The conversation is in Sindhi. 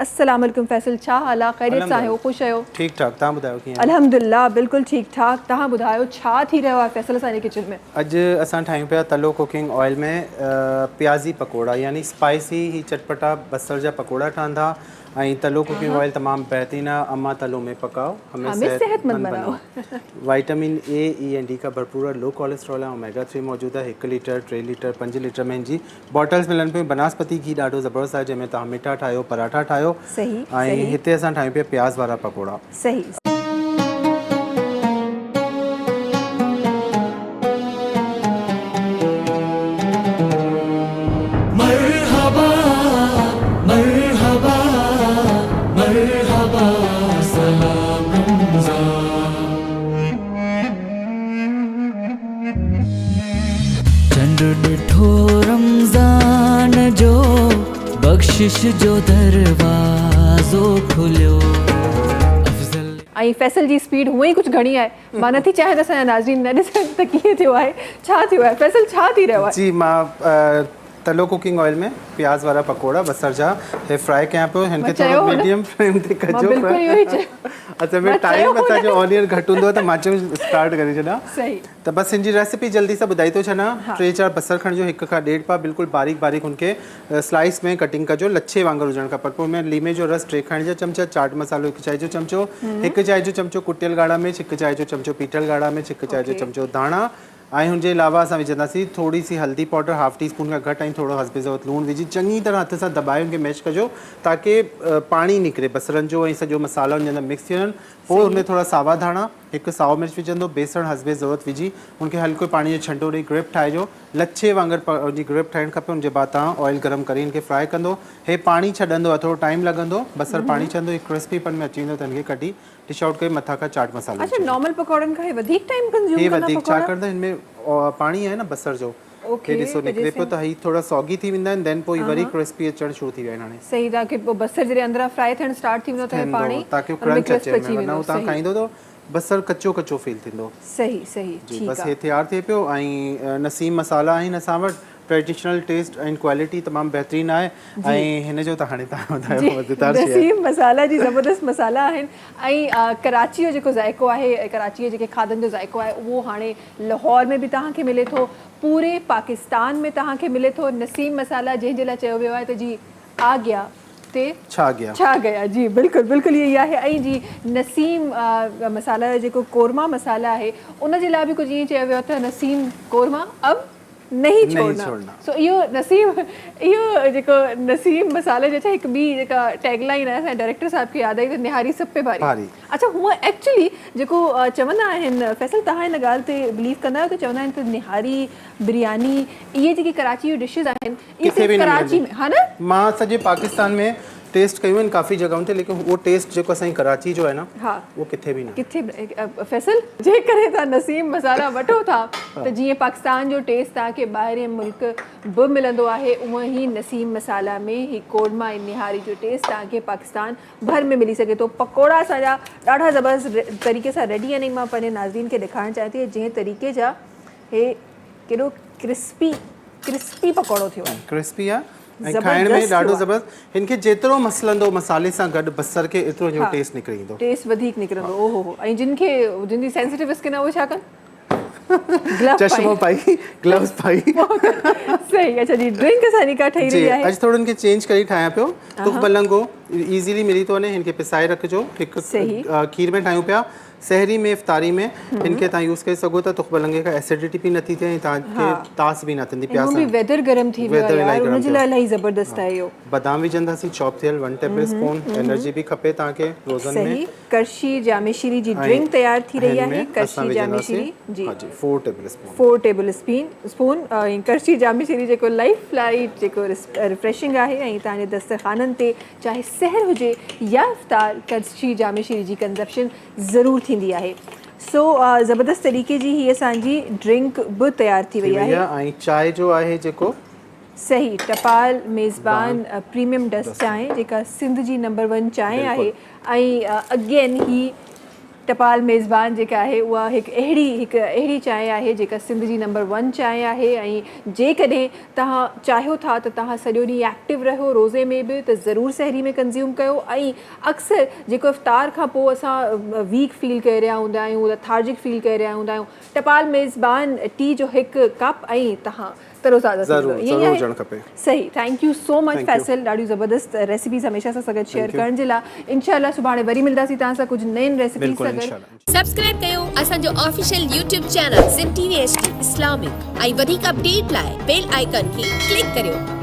السلام عليڪم فيصل ڇا حال آ خيريت سان آهيو خوش آهيو. ٺيڪ ٺاڪ توهان ٻڌايو ڪيئن آهيو. الحمدلله بلڪل ٺيڪ ٺاڪ توهان ٻڌايو ڇا ٿي رهيو آهي فيصل اسان جي ڪچن ۾. اڄ اسان ٺاهيون پيا تلو ڪوڪنگ آئل ۾ پيازي پڪوڙا يعني اسپائسي هي چٽپٽا بصر جا پڪوڙا ٺهن ٿا ۽ تلو ڪوڪنگ آئل تمام بهترين آهي اما تلو ۾ پڪائو همين صحت مند بنائو وائٽامن اي اي ۽ ڊي کان ڀرپور آهي لو ڪوليسٽرول ۽ اوميگا 3 موجود آهي هڪ ليٽر 3 ليٽر 5 ليٽر ۾ هن جي باٽلز ملن پيون بناسپتي گهي ڏاڍو زبردست آهي جنهن ۾ توهان مٺا ٺاهيو پراٺا ٺاهيو ۽ هتي اسان ٺاهيون پيا پياز وارا پڪوڙا. صحيح. مرحبا مرحبا مرحبا سلام رمضان. چنڊ ڏٺو رمضان جو بخشش جو دروازو کليو افضل. ۽ فيصل جي اسپيڊ هونئن ئي ڪجهه گهڻي آهي مان نٿي چاهيان ته اسان جا ناظرين نه ڏسن ته ڪيئن ٿيو آهي ڇا ٿيو آهي فيصل ڇا ٿي رهيو آهي. جي مان تلو ڪوڪنگ آئل ۾ پياز وارا پڪوڙا بصر جا هي فرائي ڪيان پيو هن کي ٿورو ميڊيم فليم تي ڪجو اصل ۾ ٽائيم اسان جو آن ايئر گهٽ هوندو آهي ته مان چيو اسٽارٽ ڪري ڇڏيان ته بس هن جي ريسيپي جلدي سان ٻڌائي ٿو ڇڏيان ٽي چار بصر کڻجو هڪ کان ڏيڍ پاء بلڪل باريڪ باريڪ هن کي سلائس ۾ ڪٽنگ ڪجو لڇي وانگر هجڻ کپن پوء ۾ ليمي جو رس ٽي کائڻ جا چمچا چاٽ مصالحو هڪ چائي جو چمچو هڪ چائي جو چمچو ڪٽيل ڳاڙها مرچ هڪ چائي جو چمچو پيٺل ڳاڙها مرچ هڪ چائي جو چمچو ڌاڻا ۽ هن جي علاوه اسان وجهنداسين ٿوري سي هلدي پائوڊر هاف ٽي اسپون کان گهٽ ۽ ٿورو حسب ضرورت لوڻ وجهي چڱي طرح هٿ سان دٻائي ان کي ميش ڪجو تاڪه پاڻي نڪري بصرن جو ۽ سڄو مصالحا ان جي اندر مڪس ٿي وڃن پوء ان ۾ ٿورا ساوا ڌاڻا هڪ سائو مرچ وجهندو بيسڻ حسب ضرورت وجهي ان کي هلڪو پاڻي جو ڇنڊو ڏئي گرپ ٺاهجو لڇي وانگر ان جي گرپ ٺاهڻ کپي ان جي بعد توهان آئل گرم ڪري ان کي فرائي ڪندو هي پاڻي ڇڏندو آهي ٿورو ٽائيم لڳندو بصر پاڻي ڇڏندو هي ڪرسپي پن ۾ اچي ويندو ته ان کي ڪڍي ڊش آئوٽ ڪري مٿان کان چاٽ مصالحو اڇا نارمل پڪوڙن کان هي وڌيڪ ٽائيم ڪنزيوم هي ڪندا وڌيڪ پڪوڙا ڇاڪاڻ ته هن ۾ پاڻي آهي نه بصر جو اوڪي هي ڏسو ته نڪري پيو جيسين ته هي ٿورا سوگي ٿي ويندا آهن دين پوء وري ڪرسپي اچڻ شروع ٿي ويا آهن هاڻي صحيح تاڪه پوء بصر جڏهن اندران فرائي ٿيڻ اسٽارٽ ٿي ويندو ته هي ٿيندو پاڻي تاڪه ان ۾ ڪرنچ ڪرسپ اچي اچي هن ۾ ورنه ويندو هو توهان صحيح کائيندو ته بصر ڪچو ڪچو فيل ٿيندو صحيح صحيح جي ٺيڪ بس آ هي تيار ٿئي پيو ۽ نسيم مصالحا آهن اسان وٽ ٽريڊيشنل ٽيسٽ ۽ ڪوالٽي تمام بهترين آهي ۽ هن جو ته هاڻي توهان جي ٻڌايو مزيدار شي آهي. نسيم مصالحا جي زبردست مصالحا آهن ۽ ڪراچي جو جيڪو ذائقو آهي ۽ ڪراچي جي جيڪي کاڌن جو ذائقو آهي اهو هاڻي لاهور ۾ به توهان کي ملي ٿو پوري پاڪستان ۾ توهان کي ملي ٿو نسيم مصالحا جنهن جي لاء چيو ويو آهي ته جي آ گيا تي ڇا گيا ڇا گيا جي بلڪل بلڪل اهو ئي آهي ۽ جي نسيم مصالحا جو جيڪو قورما مصالحا آهي ان جي لاء به ڪجهه ائين چيو ويو آهي ته نسيم قورما اب نهين ڇوڙنا سو اهو نسيم اهو جيڪو نسيم مصالحي جو اڇا هڪ ٻي جيڪا ٽيگ لائين آهي اسان جي ڊائريڪٽر صاحب کي ياد آئي ته نهاري سب پي ڀاري اڇا هونء ايڪچولي جيڪو چوندا آهن فيصل توهان ان ڳالهه تي بليف ڪندا آهيو ته چوندا آهن ته نهاري برياني اهي جيڪي ڪراچي جون ڊشز آهن اهي صرف ڪراچي ۾ ها نه مان سڄي پاڪستان ۾ ٽيسٽ ڪيون آهن ڪافي جڳهن تي ليڪن اهو ٽيسٽ جيڪو اسان جي ڪراچي جو آهي نه اهو ڪٿي به نه ڪٿي به فيصل جيڪڏهن توهان نسيم مصالحا وٺو ٿا ته جيئن پاڪستان جو ٽيسٽ توهان کي ٻاهرين ملڪ به ملندو آهي اونئن ئي نسيم مصالحا ۾ هي قورما ۽ نهاري جو ٽيسٽ توهان کي پاڪستان ڀر ۾ ملي سگهي ٿو پڪوڙا اسان جا ڏاڍا زبردست طريقي سان ريڊي آهن ۽ مان پنهنجي ناظرين کي ڏيکارڻ چاهيان ٿي جنهن طريقي جا هي ڪيڏو ڪرسپي ڪرسپي پڪوڙو ٿيو آهي ڪرسپي آهي ۽ کائڻ ۾ ڏاڍو زبردست هن کي جيترو مسلندو مصالحي سان گڏ بصر کي ايترو هن جو ٽيسٽ نڪري ايندو. ٽيسٽ وڌيڪ نڪرندو او هو هو ۽ جن کي جن جي سينسيٽو اسڪن آهي اهي ڇا ڪن گلوز چشمو پائي گلوز پائي صحيح اڇا جي ڊرنڪ اسان جي ڪا ٺهي رهي آهي جي اڄ ٿورو هن کي چينج ڪري ٺاهيان پيو تک بلنگو ايزيلي ملي ٿو وڃي هن کي پسائي رکجو هڪ کير ۾ ٺاهيون پيا سحري ۾ افطاري ۾ هن کي توهان يوز ڪري سگهو ٿا تخ بلنگي کان ايسڊٽي به نٿي ٿئي ۽ توهان کي تاس به نه ٿيندي پياس به ويدر گرم ٿي ويو آهي يار ان جي لاء الاهي زبردست آهي اهو بادام وجهنداسين چاپ ٿيل 1 ٽيبل اسپون انرجي به کپي توهان کي روزن ۾ صحيح ڪرشي جاميشيري جي ڊرنڪ تيار ٿي رهي آهي ڪرشي جاميشيري جي ها جي 4 ٽيبل اسپون 4 ٽيبل اسپون ۽ ڪرشي جاميشيري جيڪو لائف لائيٽ جيڪو ريفريشنگ آهي ۽ توهان جي دسترخوانن تي چاهي سحر هجي يا افطار ڪرشي جاميشيري جي ڪنزپشن ضرور ٿيندي آهي سو زبردست طريقي جي هي اسان جي ڊرنڪ به تيار ٿي وئي آهي. ۽ چانهه جو آهي جيڪو. صحيح ٽپال ميزبان پريميم ڊسٽ چانهه جيڪا سنڌ جي نمبر ون چانهه آهي ۽ اگين هي ٽپال ميزبان جيڪا آهي اها هڪ اهڙي هڪ اهڙي چانهه آهي جيڪا سنڌ جي نمبر ون چانهه آهي ۽ جيڪڏهن توهان چاهيو ٿا ته توهان سڄو ڏينهن ايڪٽو رهو روزي ۾ به ته ضرور سحري ۾ ڪنزيوم ڪيو ۽ اڪثر جيڪو افطار کان پوء اسان ويڪ فيل ڪري رهيا هوندا آهيون لٿارجڪ فيل ڪري رهيا هوندا آهيون ٽپال ميزبان ٽي جو هڪ ڪپ ۽ توهان تروتازه ٿي ويندو ائين ئي ضرور هجڻ آهي کپي. صحيح thank you so much Thank you. Faisal ڏاڍيون زبردست ريسيپيز هميشه اسان سان گڏ شيئر Thank you. ڪرڻ جي لاء انشاء الله سڀاڻي وري ملداسين توهان سان ڪجهه نين ريسيپيز بلڪل سان گڏ. انشاء الله. سبسڪرائب ڪيو اسان جو official YouTube channel Sindh T V H D Islamic ۽ وڌيڪ اپڊيٽ لاء بيل آئيڪان کي ڪلڪ ڪريو.